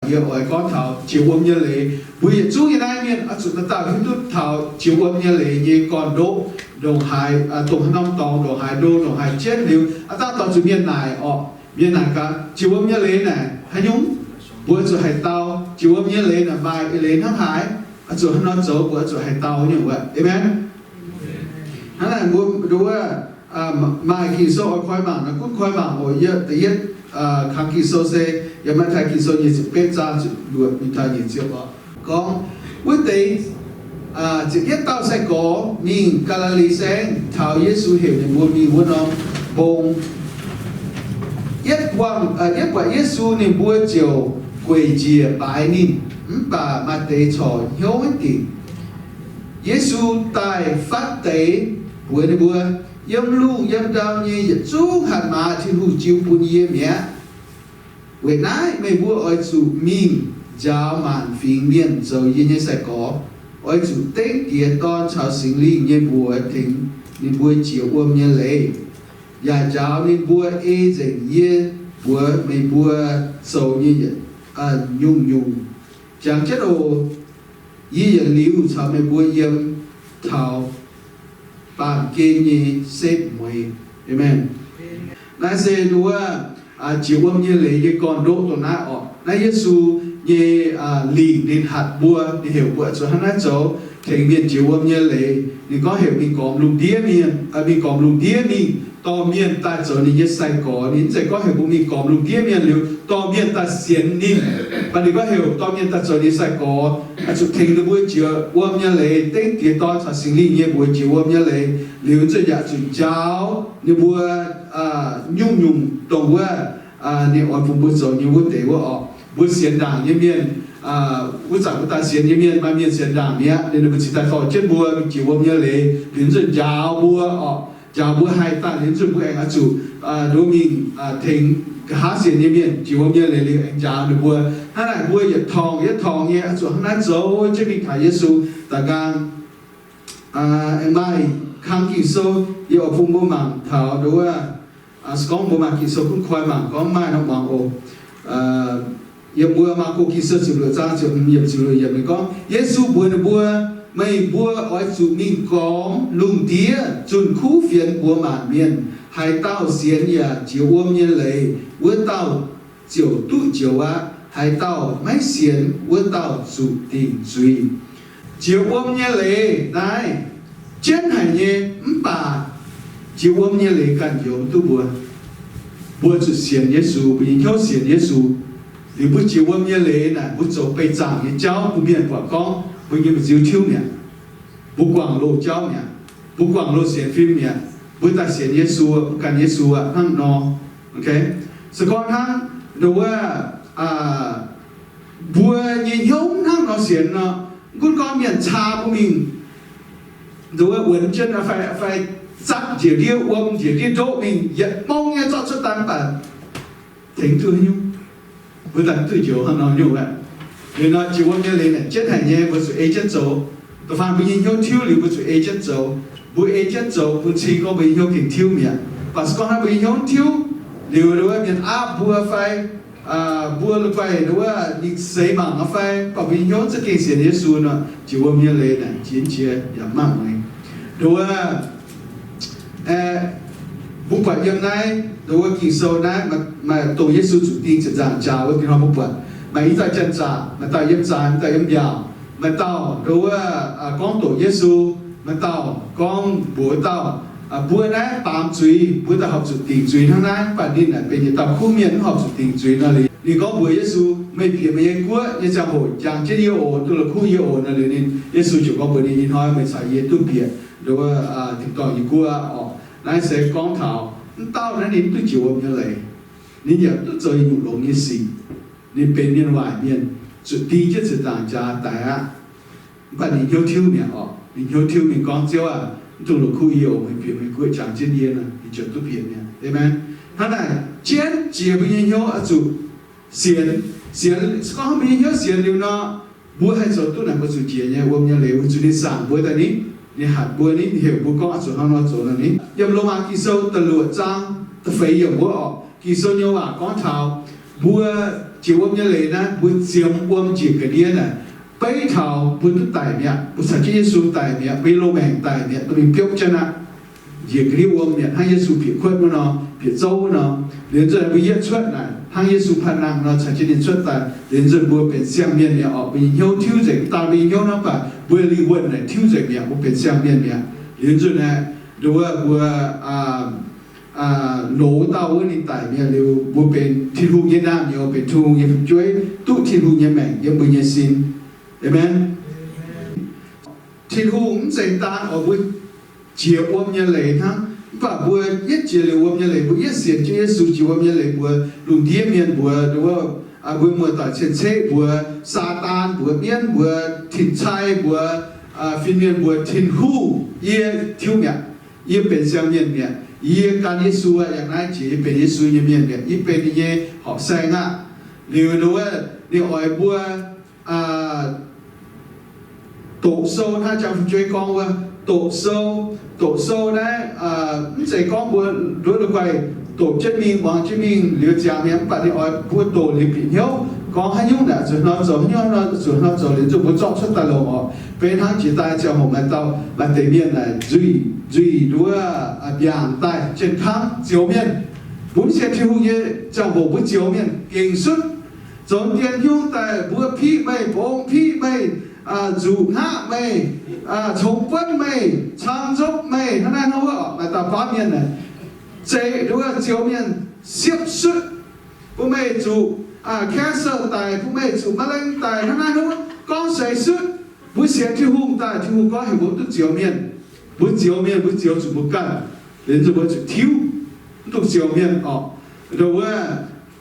Yie oix gorngv taux jiex wuom nyei leiz. Mbuo yietc zungv nyei naaiv mienh oix zuqc dauh dauh hiuv duqv taux jiex wuom nyei leiz nyei gorn-ndoqv, ndongc haaix, dongh haaix norm dorngx, ndongc haaix ndo, ndongc haaix jienv liuz, a'dauh dorh zuqc mienh naaic orqc, mienh naaic gaax, jiex wuom nyei leiz naaic haaix nyungc? Mbuo zuqc haaix dauh? Jiex wuom nyei leiz naaic maaih eix leiz hnangv haaix? Oix zuqc haaix nor zoux? Mbuo oix zuqc haaix dauh nyungc wuov? Aamen. Hnangv naaic mbuo nduov maaih Ging-Sou oix koi mangc nor, gunv koi mangc oc. Yie da'yietv kang Ging-Sou se yiem Matv^taai Ging-Sou nyic ziepc betv zaang ziepc luoqc mingh taux nyic ziepc oc. Gorngv, wuov deix ziepc yietv dauh sai-gorx mingh Gaa^li^li Saengv taux Yesu heuc ninh mbuo mingh wuov norm mbong. Yietv buatc Yesu, ninh mbuo ziouc gueic njiec baaix ninh, mv baac maaih deix corc hnyouv maiv dingc. Yesu daaih fatv deix mbuox ninh mbuo, Yiem lungh yiem ndau nyei yietc zungv hatc maaz Tin-Hungh jiu bun yie mi'aqv. Weic naaiv meih mbuo oix zuqc mingh njaaux maanc fingx mienh zoux yie nyei sai-gorx. Oix zuqc dengv Diex, Dorn caux Singx Lingh nyei mbuox tengx ninh mbuo jiex wuom nyei leiz, yaac njaaux ninh mbuo ei nzengc yie mbuox meih mbuo zoux nyei nyungc-nyungc. Jangx jienv oc. Yie yietc liuz caux meih mbuo yiem taux baamh gen nyei setv mueiz. Aamen. Naaiv se nduov jiex wuom nyei leiz nyei gorn-ndoqv dongh naaiv orqc. Naaiv Yesu nyei lingc ninh hatc mbuo, ninh heuc mbuo zuqc hnangv naaiv zoux tengx mienh jiex wuom nyei leiz. Ninh gorngv heuc mingh gormx lungh ndiev mingh, mingh gormx lungh ndiev mingh dorh mienh daaih zoux ninh nyei sai-gorx. Ninh mv zeiz gorngv heuc mbuo mingh gormx lungh ndiev mienh liuz dorh mienh daaih sienx ninh, mv baac ninh gorngv heuc dorh mienh daaih zoux ninh nyei sai-gorx, oix zuqc tengx ninh mbuo jiex wuom nyei leiz, dengv Diex, Dorn caux Singx Lingh nyei mbuox jiex wuom nyei leiz liuz, zuqc yaac zuqc njaaux ninh mbuo nyungc-nyungc dongh wuov ninh oix bun mbuo zoux nyei wuov deix wuov orqc. Mbuo sienx ndaangc nyei mienh, wuov zanc mbuo daaih sienx nyei mienh, maaih mienh sienx ndaangc mi'aqv, ninh mbuo cingx daaih dorh jienv mbuo mingh jiex wuom nyei leiz liuz, zuqc njaaux mbuo orqc. Njaaux mbuo haih daaih liuz, zuqc mbuo aengx oix zuqc nduov mingh tengx nqa'haav sienx nyei mienh jiex wuom nyei leiz liuz aengx njaaux ninh mbuo. Hnangv naaic mbuo yietc torngc yietc torngc nyei oix zuqc hnangv naaiv zoux jienv mingh taux Yesu daaih nqaang. Aengx maaih kang Ging-Sou yie oix bun mbuo mangc taux nduov wuov, se gorngv mbuo maaih Ging-Sou gunv koi mangc gorngv maaih nor muangx oc. Yiem mbuo Maako Ging-Sou ziepc luoqc zaang ziepc hmz yiemc ziepc luoqc yiemc ninh gorngv, Yesu mbuox ninh mbuo, Meih mbuo oix zuqc mingh gormx lungh ndiev zunh kuv fienx mbuox maanc mienh. Haaix dauh sienx yaac jiex wuom nyei leiz, wuov dauh ziouc duqv njoux aqv. Haaix dauh maiv sienx, wuov dauh zuqc dingc zuiz. Jiex wuom nyei leiz naaiv jienv haic nyei, mv baac jiex wuom nyei leiz ganh njoux duqv mbuo. Mbuo zuqc sienx Yesu, mbuo nyei hnyouv sienx Yesu. Liuz mbuo jiex wuom nyei leiz naaic, mbuo zoux beih zaangc nyei jauv bun mienh buatc gorngv mbuo nyei mba'nziu tiuv mi'aqv. Mbuo guangc loz jauv mi'aqv. Mbuo guangc loz sienx fim mi'aqv. Mbuo daaih sienx Yesu, mbuo gan Yesu hnangv nor. Se gorngv hnangv nduov wuov, mbuo nyei hnyouv hnangv nor sienx nor, mv gunv gorngv mienh caa mbuo mingh nduov wuov wuonx jienv fai, fai zatv njiec ndiev wuom, njiec ndiev ndoqv mingh yietc mong nyei zorqv cuotv daaih mv baac tengx duqv haaix nyungc. Mbuo daaih duqv njoux hnangv nor nyungc aqv. Liuz nor jiex wuom nyei leiz naaic jienv haic nyei, mbuo zuqc ei jienv zoux. Da'faanh mbuo nyei hnyouv tiuv liuz mbuo zuqc ei jienv zoux. Mbuo ei jienv zoux bun cing gorngv mbuo nyei hnyouv gengh tiuv mi'aqv. Mv baac se gorngv hnangv mbuo nyei hnyouv tiuv liuz, nduov wuov mienh aapv mbuo fai mbuo la'guaih nduov wuov ninh seix mangc fai, mv baac mbuo nyei hnyouv za'gengh sienx Yesu nor, jiex wuom nyei leiz naaic jiex jiex yaac maaih mueiz. Nduov wuov, mbuo buatc yiem naaiv nduov wuov Ging-Sou naaiv maaih dongh Yesu zuqc ding ziepc nzaangc jaax wuov, dingh hnoi mbuo buatc maaih i dauh janx-zaqc, maaih dauh yiem zaaix, maaih dauh yiem mbiaauc, maaih dauh nduov wuov gorngv doqc Yesu, maaih dauh gorngv mbuox wuov dauh, mbuo naaiv baamz zuiz, mbuo daaih horpc zuqc dingc zuiz hnangv naaiv. Mv baac ninh naaic benx yietc dauh kuv mienh, mv horpc zuqc dingc zuiz nor liuz, ninh gorngv mbuox Yesu, Meih bieqc meih nyei guoqv nyei ziangh hoc jangx jienv yie oc. Duqv la'kuqv yie oc nor liuz, ninh, Yesu ziouc gorngv mbuox ninh, Ih hnoi meih caux yie duqv bieqc nduov wuov tin-dorngh nyei guoqv oc. Naaiv se gorngv taux mv dauh naaiv ninh mv duqv jiex wuom nyei leiz, ninh yaac mv duqv zoux nyungc longx nyei sic. Ninh benx mienh waaic mienh, zuqc ding jienv ziepc nzaangc jaax daic aqv. Mv baac ninh hnyouv tiuv mi'aqv oc. Ninh hnyouv tiuv mingh gorngv, Ziouv aac, mv dungx la'kuqv yie oc. Meih bieqc meih guoqv jangx jienv yie nor, ninh ziouc duqv bieqc mi'aqv. Aamen. Hnangv naaic, jienv jiex mbuo nyei hnyouv oix zuqc sienx. Sienx, se gorngv mbuo nyei hnyouv sienx liuz nor, mbuo haih zoux duqv naaic mbuo zuqc jiex nyei wuom nyei leiz, weic zuqc ninh zaangc mbuo daaih ni, ninh hatc mbuo ni, ninh heuc mbuo gorngv oix zuqc hnangv nor zoux nor ni. Yiem Lomaa Ging-Sou da'luoqc zaang da'feix yiemc wuov oc, Ging-Sou nyei waac gorngv taux mbuo Jiex wuom nyei leiz naaiv mbuo ziemx wuom njiec ga'ndiev naaic, beiv taux mbuo duqv daic mi'aqv, mbuo caux jienv Yesu daic mi'aqv, mbuo nyei loz-maengc daic mi'aqv, dorh mingh biopv jienv aqv. Njiec ga'ndiev wuom mi'aqv, hnangv Yesu bieqc kuotv wuov nor, bieqc zouv wuov nor. Liuz nzunc mbuo yietv cuotv naaic, hnangv Yesu panh nangh nor, caux jienv ninh cuotv daaih. Liuz nzunc mbuo benx siang-mienh mi'aqv orqc, mbuo nyei hnyouv tiuv nzengc, daaih mbuo nyei hnyouv hnangv, mv baac mbuo lingh wuonh naaic tiuv nzengc mi'aqv, mbuo benx siang-mienh mi'aqv. Liuz nzunc aeqv, nduov mbuo loz dauh wuov ninh daic mi'aqv liuz, mbuo benx Tin-Hungh nyei naamh nyouz, benx Tin-Hungh nyei fu'jueiv, duqv Tin-Hungh nyei maengc yiem mbuo nyei sin. Aamen. Tin-Hungh mv zeiz daan oix mbuo jiex wuom nyei leiz hnangv, mv baac mbuo yietv jiex liuz wuom nyei leiz, mbuo yietv sienx jienv Yesu jiex wuom nyei leiz mbuox lungh ndiev mienh mbuox, mbuo muoz-doic cien-ceqv mbuox, Saadaan mbuox, mienv mbuox, tin-cai mbuox, fin-mienh mbuox, Tin-Hungh, yie tiuv mi'aqv. Yie benx siang-mienh mi'aqv. Yie gan Yesu aqv. Yangh naaiv jiex yie benx Yesu nyei mienh mi'aqv. Yie benx ninh nyei horqc saeng aqv. Liuz nduov ninh oix mbuo doqc sou hnangv jang fu'jueiv gorngv wuov, doqc sou. Doqc sou naaiv mv zeiz gorngv mbuo nduov la'guaih doqc jienv mingh, muangx jienv mingh liuz ziangx mi'aqv, mv baac ninh oix mbuo doqc liuz bieqc hnyouv gorngv haaix nyungc naaic zuqc hnoi zoux, haaix nyungc zuqc hnoi zoux, liuz nzunc mbuo zorqv cuotv daaih longc orqc. Beiv hnangv jiex daaih ziangh hoc maaih dauh maaih deix mienh naaic nzuih, nzuih nduov mbiaangc daaih jien kangv zioux mienh. Mbuo mv sienx Tin-Hungh nyei ziangh hoc mbuo zioux mienh gengh sutv. Zoux dien hnyouv daaih mbuo piqv meih, mbong piqv meih, nzuqc hngaqv meih, congx buonv meih, cang nzopv meih, hnangv naaiv hnangv wuov. Maaih dauh baamh mienh naaic, zeiz nduov zioux mienh siepv sutv. Bun meih zuqc cancer daic, bun meih zuqc มะเร็ง daic, hnangv naaiv hnangv wuov, gorngv seix sutv. Mbuo sienx Tin-Hungh daaih, Tin-Hungh gorngv heuc mbuo mv dungx zioux mienh. Mbuo zioux mienh, mbuo zioux zuqc mbuo ganh. Liuz nzunc mbuo zuqc tiuv, mv dungx zioux mienh orqc. Nduov wuov,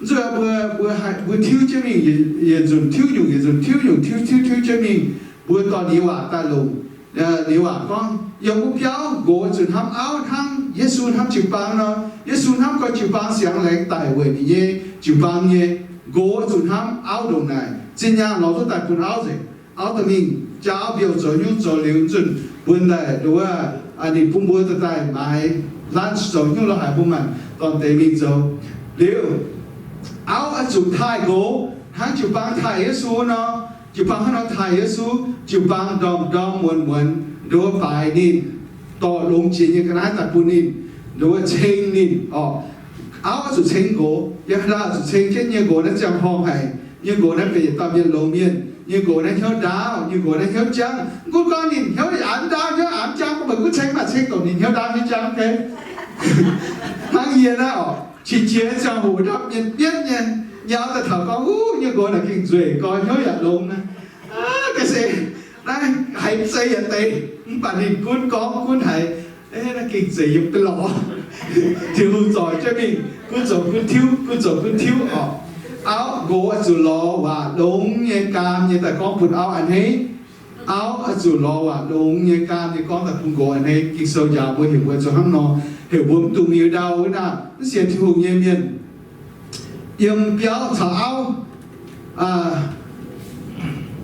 nzunc mbuo, mbuo, mbuo tiuv jienv mingh, yietc nzunc tiuv nyungc, yietc nzunc tiuv nyungc, tiuv tiuv tiuv jienv mingh, mbuo dorh ninh nyei waac daaih longc. Ninh nyei waac gorngv, yiem wuov biauv nqox zuqc hnamv auv hnangv Yesu hnamv jiu-baang nor. Yesu hnamv gorx jiu-baang siangx laengz daic weic ninh nyei jiu-baang nyei. Nqox zuqc hnamv auv ndongc naaic. Zinh nyaanh lorz duqv daaih bun auv nzengc. Auv dorh mingh jaa auv mbiouh zoux nyungc zoux liuz nzunc mbuo daaih nduov wuov, ninh bun mbuo daaih maaiz lunch zoux nyungc lorz haic bun maanc dorn deix mingh zoux. Liuz, auv oix zuqc taaih nqox hnangv jiu-baang taaih Yesu nor. Jiu-baang hnangv nor taaih Yesu, jiu-baang ndorm-ndorm muonz-muonz nduov baaix ninh, dorh longx jiex nyei ga'naaiv daaih bun ninh, nduov ceng ninh orqc. Auv oix zuqc ceng nqox. Yiem haaix dauh zuqc ceng jienv nyei nqox naaiv ziangh horngh haic. Nyei nqox naaiv benx yietc dauh mienh longx mienh. Nyei nqox naaiv hnyouv ndaauv, nyei nqox naaiv hnyouv jangv. Mv gunv gorngv ninh hnyouv a'hneiv ndaauv, hnyouv a'hneiv jangv, mv baac gunv ceng maaih ceng dongh ninh hnyouv ndaauv hnyouv jangv, hnangv yie naaiv orqc, qiex jiez ziangh hoc ndortv mienh mienv nyei, nyei auv daaih taux gorngv, Uv, nyei nqox naaic gengh nzueic, gorx hnyouv yaac longx naaiv. Ga'se naaiv haiz mv zeiz yietc deix, mv baac ninh gunv gorngv gunv haiz, naaiv gengh zeiz yiem beiv lorz. Tin-Hungh zoux jienv mingh, gunv zoux gunv tiuv, gunv zoux gunv tiuv orqc. Auv, nqox oix zuqc lorz waac longx nyei, gaam nyei daaih gorngv bun auv a'hneiv. Auv oix zuqc lorz waac longx nyei, gaam nyei gorngv daaih bun nqox a'hneiv. Ging-Sou njaaux mbuo heuc mbuo zuqc hnangv nor, heuc mbuo mv dungx miu ndau wuov naaiv mv sienx Tin-Hungh nyei mienh yiem biauv caux auv,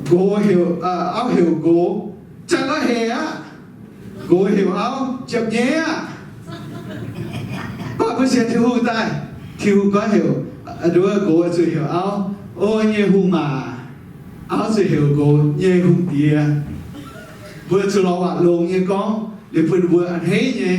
nqox heuc, auv heuc nqox, Janx-la'heic aqv. Nqox heuc auv, Ziepc nyeiz aqv. Mv baac mbuo sienx Tin-Hungh daaih, Tin-Hungh gorngv heuc, nduov nqox zuqc heuc auv, O nyei hungh maac. Auv zuqc heuc nqox, Nyei hungh diex. Mbuo zuqc lorz waac longx nyei gorngv liuz bun mbuo a'hneiv nyei.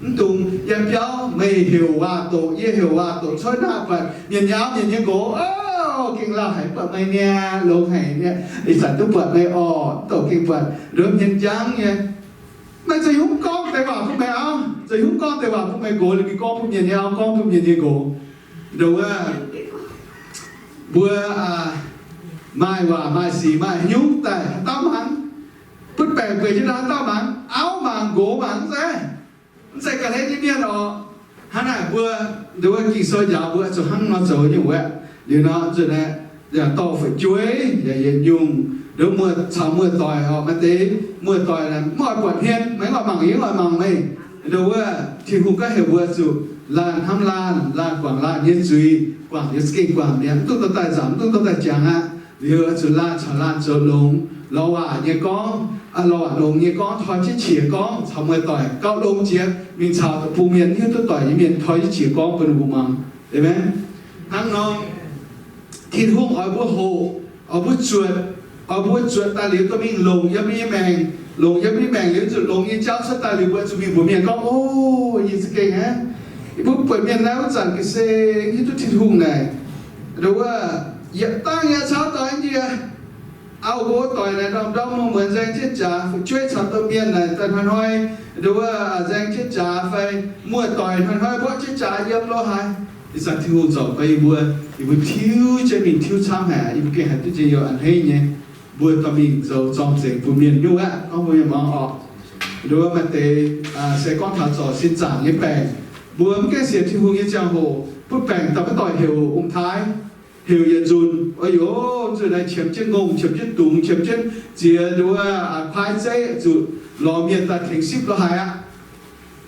Mv dungx yiem biauv meih heuc waac doqc, yie heuc waac doqc, cuotv naaiv buatc mienh nyei auv, mienh nyei nqox, O, gengh lauh haic, buatc meih mi'aqv, longx haic mi'aqv, ih zanc duqv buatc meih orqc, doqc gengh buatc nduov hmien njang nyei. Meih zoux hnyungv gorngv deix waac bun meih auv, zoux hnyungv gorngv deix waac bun meih nqox, liuz mingh gorngv bun mienh nyei auv, gorngv bun mienh nyei nqox. Nduov wuov, mbuo maaih waac maaih sic maaih hnyouv daaih haaix dauh mangc? Butv baengc bueix jienv haaix dauh mangc? Auv mangc, nqox mangc, mv zeiz? Mv zeiz ga'hlen nyei mienh orqc. Hnangv naaic mbuo, nduov wuov Ging-Sou njaaux mbuo zuqc hnangv nor zoux nyungc wuov. Liuz nor nzunc aeqv, yaac dorh fu'jueiv yaac yietc nyungc, nduov muoz caux muoz-doic orqc, maaih deix muoz-doic mv oix buatc hmien, maiv oix mangc, yie mv oix mangc meih. Nduov wuov Tin-Hungh gorngv heuc mbuo zuqc laanh hnamv laanh, laanh guangc laanh nyei zuiz, guangc liuz za'gengh guangc mi'aqv, mv dungx dorh daaih nzamc, mv dungx dorh daaih jangx aqv. Liuz zuqc laanh caux laanh zoux longx, lorz waac nyei gorngv, lorz waac longx nyei gorngv, toi jienv qiex gorngv caux muoz-doic gauh longx jiex mingh caux deic-bung mienh, hiuv duqv doic nyei mienh toi jienv qiex gorngv bun ninh mbuo muangx. Aamen. Hnangv nor, Tin-Hungh oix mbuo hoqc, oix mbuo zuotc, oix mbuo zuotc daaih liuz dorh mingh longc yiem mbuo nyei maengc, longc yiem mbuo nyei maengc liuz zuqc longc nyei jauv cuotv daaih liuz mbuo zuqc mingh mbuox mienh gorngv, O, yie za'gengh aqv, yie mbuo buatc mienh naaiv wuov zanc ga'sie hiuv duqv Tin-Hungh naaic, nduov, yietc dangh yaac caux doix ndie. Auv-mbuo doic naaic ndorm-ndorm muoz-muonz nzaeng jienv jaax, fu'jueiv caux domh mienh naaic daaih hnoi-hnoi, nduov, nzaeng jienv jaax fai muoz-doic hnoi-hnoi mborqv jienv jaax yiem lo haaix. Ih zanc Tin-Hungh zorc bun yie mbuo, yie mbuo tiuv jienv mingh tiuv camv haic, yie mbuo gengh haih duqv njien-youh a'hneiv nyei. Mbuo dorh mingh zoux zorng-zengx bun mienh nyungc aqv. Gorngv mbuo mienh muangx orqc, nduov, maaih deix se gorngv taux zorc sin zaangc nyei baengc. Mbuo mv gaengh sienx Tin-Hungh nyei ziangh hoc butv baengc daaih maiv doic heuc ong-taaix, heuc yietc nzunc, o yoc, nzunc naaiv qiemx jienv ngongh, qiemx jienv dungz, qiemx jienv ziex, nduov, kuaaiv zeiv zuqc lorz mienh daaih tengx sipv lo haaix aqv.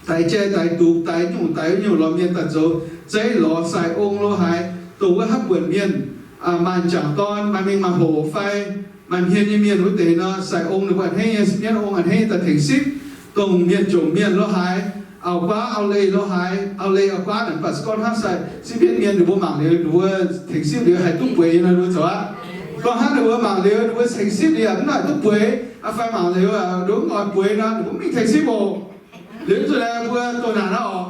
Daix jai, daix dungz, daix nyungc, daix nyungc, lorz mienh daaih zoux zeiv lorz sai ong lo haaix, dongh wuov haaix buonc mienh, maaih m'jangc dorn, maaih mingh maaih hoc fai maaih hmien nyei mienh wuov deix nor, sai ong ninh mbuo a'hneiv nyei, mienv ong a'hneiv daaih tengx sipv, dongh mienh jomc mienh lo haaix, auv-guaav auv-leih lo haaix, auv-leih auv-guaav naaic, mv baac se gorngv hnangv sai sipv mienv mienh ninh mbuo mangc liuz ninh mbuo tengx sipv liuz haih duqv bueix nyei nor, ninh mbuo zoux aqv. Gorngv hnangv ninh mbuo mangc liuz ninh mbuo tengx sipv liuz yaac mv haih duqv bueix, fai mangc liuz ninh mbuo mv oix bueix nor, ninh mbuo mv mingh tengx sipv oc. Liuz zuqc laengz mbuo doh naanc aqv oc.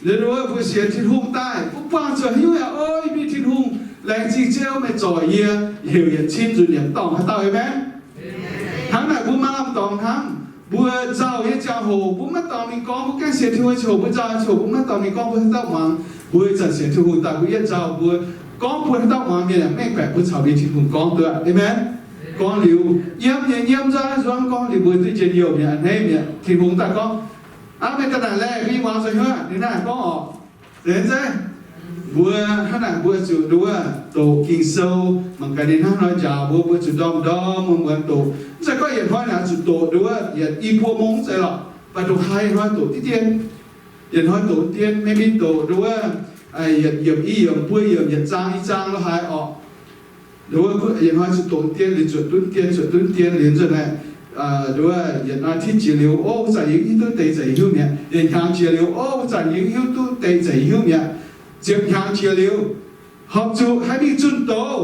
Liuz mbuo sienx Tin-Hungh daaih, mbuo buangh zuqc haaix nyungc yaac, o, yie mingh Tin-Hungh laengz zingh Ziouv meih zorc yie, heuc yietc cin nzunc yaac mv dorngc haaix dauh, aamen. Hnangv naaic mbuo maaih lamh dorngx hnangv. Mbuo nzauh nyei ziangh hoc mbuo maiv dorngc mingh gorngv, mbuo gaengh sienx Tin-Hungh nyei ziangh hoc mbuo nzauh nyei ziangh hoc mbuo maiv dorngc mingh gorngv mbuo haaix dauh muangx. Mbuo ih zanc sienx Tin-Hungh daaih mbuo yietv nzauh mbuo gorngv bun haaix dauh muangx mienh yaac mv mengh baeqc mbuo caux mienh Tin-Hungh gorngv duqv, aamen. Gorngv liuz, yiem nyei yiem nzangv nzuonx gorngv liuz mbuo duqv njien-youh mi'aqv, a'hneiv mi'aqv. Tin-Hungh daaih gorngv, aav, meih daaih naaic laeh mingh muangx zuqc hnyouv, ninh naaiv gorngv orqc. Zenx zeiv, mbuo hnangv naaic mbuo zuqc nduov doqc Ging-Sou, mangc gaax ninh hnangv hnoi njaaux mbuo, mbuo zuqc ndorm-ndorm muonz-muonz doqc. Mv zeiz gorngv yietc hnoi naaic zuqc doqc nduov yietc i buo mong zeiz lorqc, baac ndongc haaix hnoi doqc diqv dien. Yietc hnoi doqc dien, maiv mingh doqc nduov yietc yiemc i yiemc, buo yiemc, yietc zaang i zaang lo haaix orqc. Nduov yietc hnoi zuqc doqc dien liuz zuotc dunv dien, zuotc dunv dien liuz nzunc naaic, nduov yietc hnoi tinv jiex liuz, o, wuov zanc yie hiuv duqv deix zanc yie hiuv mi'aqv. Yietc hnyangx jiex liuz, o, wuov zanc yie hiuv duqv deix zanc yie hiuv mi'aqv. Ziepc hnyangx jiex liuz, horpc zuqc haih mingh zunh doz,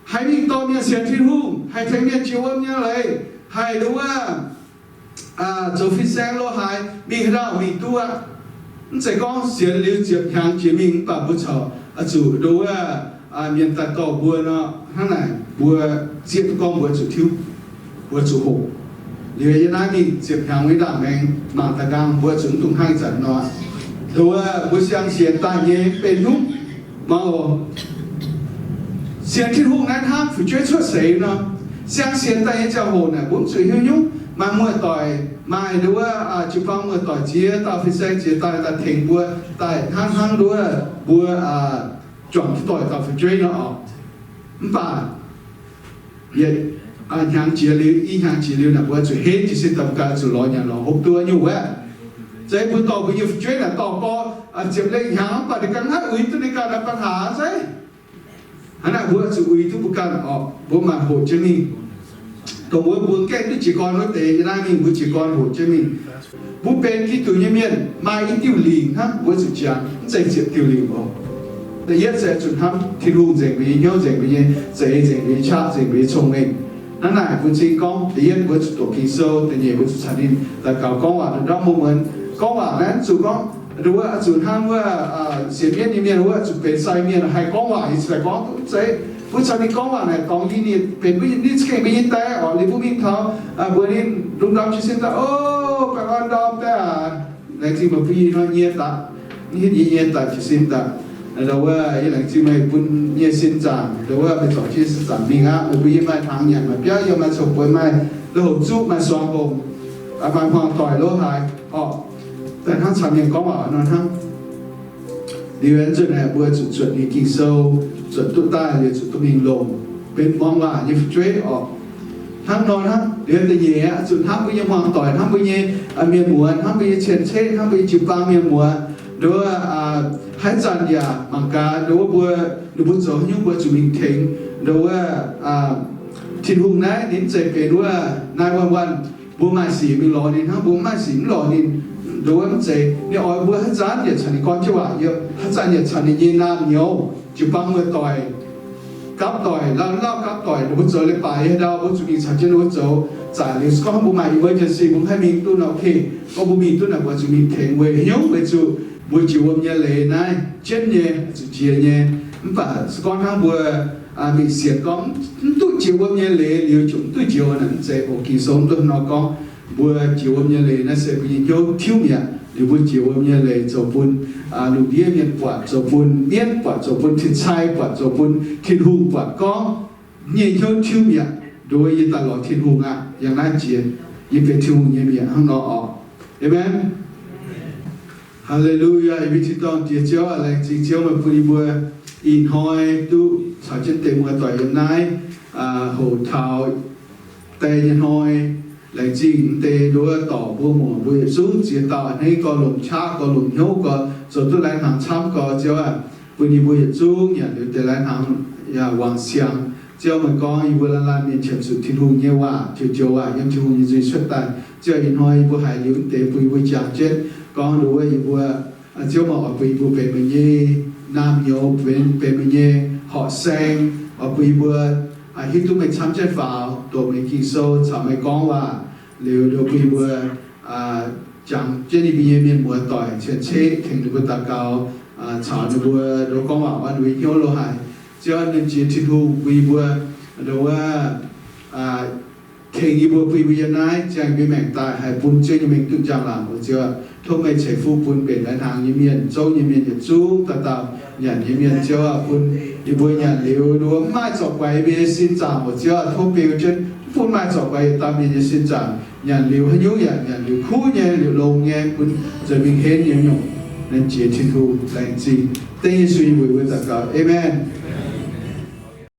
haih mingh dorh mienh sienx Tin-Hungh, haih tengx mienh jiex wuom nyei leiz, haih nduov zoux fin-saeng lo haaix, mingh haaix dauh mingh duqv aqv. Mv zeiz gorngv sienx liuz ziepc hnyangx jiex mingh mv baac mbuo corc zuqc nduov mienh daaih dorh mbuo nor, hnangv naaic mbuo zieqv duqv gorngv mbuo zuqc tiuv, mbuo zuqc hoqc. Liuz yie naaiv mingh ziepc hnyangx wuov ndaangc maengx mangc daaih nqaang mbuo zuqc mv dungx hnangv ih zanc nor. Nduov mbuo siang-sienx daaih nyei benx hnyouv mangc oc. Sienx Tin-Hungh naaiv hnangv fu'jueiv cuotv seix nor, siang-sienx daaih nyei ziangh hoc naaic mbuo mv zuqc hiuv nyungc. Maaih muoz-doic, maaih nduov jiu-baang muoz-doic ziex dauh, fin-saeng ziex dauh daaih tengx mbuo daaih hnangv hnangv nduov mbuo juangc doic dauh fu'jueiv nor oc. Mv baac yietc hnyangx jiex liuz, i hnyangx jiex liuz naaic mbuo zuqc henv jiez sin daaih, mbuo ganh zuqc lorz nyanc lorz hopv duqv nyungc wuov. Zeiz mbuo dorh mbuo nyei fu'jueiv naaic dorh gorx ziepc lengh hnyangx mv baac ninh ganh maiv uix duqv ninh ganh nyei ปัญหา zeiv. Hnangv naaic mbuo zuqc uix duqv mbuo ganh orqc, mbuo maaih hoqc jienv mingh. Dongh wuov mbuo gaengh duqv jiez gorn wuov deix, yie naaiv mingh mbuo jiez gorn hoqc jienv mingh. Mbuo benx Giduc nyei mienh maaih i diuh lingc hnangv mbuo zuqc jangx, mv zeiz ziepc diuh lingc oc. Da'yietv se zuqc hnamv Tin-Hungh nzengc mbuo nyei hnyouv, nzengc mbuo nyei za'eix, nzengc mbuo nyei qaqv, nzengc mbuo nyei cong-mengh. Hnangv naaic bun cing gorngv da'yietv mbuo zuqc doqc Ging-Sou, da'nyeic mbuo zuqc caux ninh daux gaux gorngv waac ndorm-ndorm muonz-muonz. Gorngv waac naaiv zuqc gorngv nduov zuqc hnangv wuov sienx mienv nyei mienh wuov zuqc benx sai mienh haih gorngv waac, yie zuqc daaih gorngv duqv mv zeiz. Mbuo caux ninh gorngv waac naaic dorngx yie ninh benx mbuo nyei, ninh za'gengh mbuo nyei die oc. Liuz mbuo mingh taux mbuox ninh lungh ndorm jiez sin daaih, O, baengh orn ndorm daaih aac, laengz zingh meih bun yie hnoi nyie daaih, hitv yie nyie daaih jiez sin daaih. Ndau wuov yie laengz zingh meih bun nyei sin zaangc, ndau wuov meih zorc jienv sin zaangc mingh aqv. Meih bun yie maaih hnaangx nyanc, maaih biauv yiem, maaih coux bueix, maaih loz-houx zuqv, maaih suangx hongc, maaih hmuangx doic lo haaix orqc. Daaih hnangv caux mienh gorngv waac nor hnangv. Liuz nzunc naaic mbuo zuqc zuotc ninh Ging-Sou, zuotc duqv daaih liuz zuqc duqv mingh longc, benx muangx waac nyei fu'jueiv orqc. Hnangv nor hnangv. Liuz da'nyeic aeqv, zuqc hnamv mbuo nyei hmuangx doic, hnamv mbuo nyei mienh muoz, hnamv mbuo nyei cien-ceqv, hnamv mbuo nyei jiu-baang mienh muoz. Nduov, haaix zanc yaac mangc gaax nduov wuov mbuo, ninh mbuo zoux haaix nyungc mbuo zuqc mingh tengx. Nduov wuov, Tin-Hungh naaiv ninh mv zeiz benx wuov nine one one, mbuo maaih sic mingh lorz ninh hnangv, mbuo mv maaih sic mv lorz ninh. Nduov wuov mv zeiz. Ninh oix mbuo haaix zanc yietc caux ninh gorngv jienv waac yiem, haaix zanc yietc caux ninh nyei naamh nyouz, jiu-baang muoz-doic, gapv doic, lauh lauh gapv doic, ninh mbuo zoux leiz-baaix nyei ndau, mbuo zuqc mingh caux jienv ninh mbuo zoux. Zaqc liuz se gorngv mbuo maaih emergency, mbuo haih mingh duqv nor, okay, gorngv mbuo mingh duqv naaic mbuo zuqc mingh tengx weic haaix nyungc? Weic zuqc mbuo jiex wuom nyei leiz naaiv jienv nyei, zuqc jiex nyei. Mv baac se gorngv hnangv mbuo mingh sienx gorngv mv duqv jiex wuom nyei leiz liuz, jomc mv duqv jiex wuom naaic, mv zeiz oc. Ging-Sou mv duqv nor gorngv. Mbuo jiex wuom nyei leiz naaiv se mbuo nyei hnyouv tiuv mi'aqv. Liuz mbuo jiex wuom nyei leiz zoux bun lungh ndiev mienh buatc, zoux bun mienv buatc, zoux bun tin-sai buatc, zoux bun Tin-Hungh buatc gorngv, nyei hnyouv tiuv mi'aqv. Nduov yie daaih lorz Tin-Hungh aqv. Yangh naaiv jiex yie benx Tin-Hungh nyei mi'aqv hnangv nor oc. Aamen. Haa^le^lu^yaa. Yie mbuo tin-dorngh Diex Ziouv aac, laengz zingh Ziouv meih bun yie mbuo ih hnoi duqv caux jienv deix muoz-doic yiem naaiv hoc taux deix nyei hnoi. Laengz zingh deix nduov dorc mbuo muoc mbuo yietc zungv ziex dauh a'hneiv gorx, longc qaqv gorx, longc hnyouv gorx, zoux duqv lai-hnaangx camv gorx. Ziouv aac, bun yie mbuo yietc zungv nyanc liuz deix lai-hnaangx yaac wangc siangx. Ziouv meih gorngv yie mbuo laanh laanh mienh qiemx zuqc Tin-Hungh nyei waac joux joux waac yiem Tin-Hungh nyei nzuih cuotv daaih. Ziouv, ih hnoi yie mbuo haiz liuz mv deix bun yie mbuo jangx jienv gorngv nduov yie mbuo, Ziouv meih oix bun yie mbuo benx meih nyei naamh nyouz, benx meih nyei horqc saeng, oix bun yie mbuo hiuv duqv meih camv jienv faaux, doqc meih Ging-Sou caux meih gorngv waac liuz, nduov bun yie mbuo jangx jienv yie mbuo nyei mienh muoz-doic cien-ceqv tengx ninh mbuo daux gaux, caux ninh mbuo nduov gorngv waac, ninh mbuo hnyouv lo haic. Ziouv, ninh jiex Tin-Hungh bun yie mbuo nduov tengx yie mbuo, bun yie mbuo yiem naaiv ziangh yie mbuo maengc daaih haih bun Ziouv nyei mengh duqv njang-laangc oc. Ziouv, tov meih ceix fuqv bun mbenc lai-hnaangx nyei mienh, zouv nyei mienh, yietc zungv dauh dauh nyanc nyei mienh. Ziouv aac, bun yie mbuo nyanc liuz nduov mv maaih zorc guaix yie mbuo nyei sin zaangc oc. Ziouv aac, tov beu jienv bun maaih zorc guaix yietc dauh mienh nyei sin zaangc. Nyanc liuz haaix nyungc yaac nyanc liuz kuv nyei, liuz longx nyei, bun nzuonx mingh henv nyei nyungc. Naaiv jiex Tin-Hungh laengz zingh. Dengv Yesu nyei mbuox mbuo daux gaux. Aamen.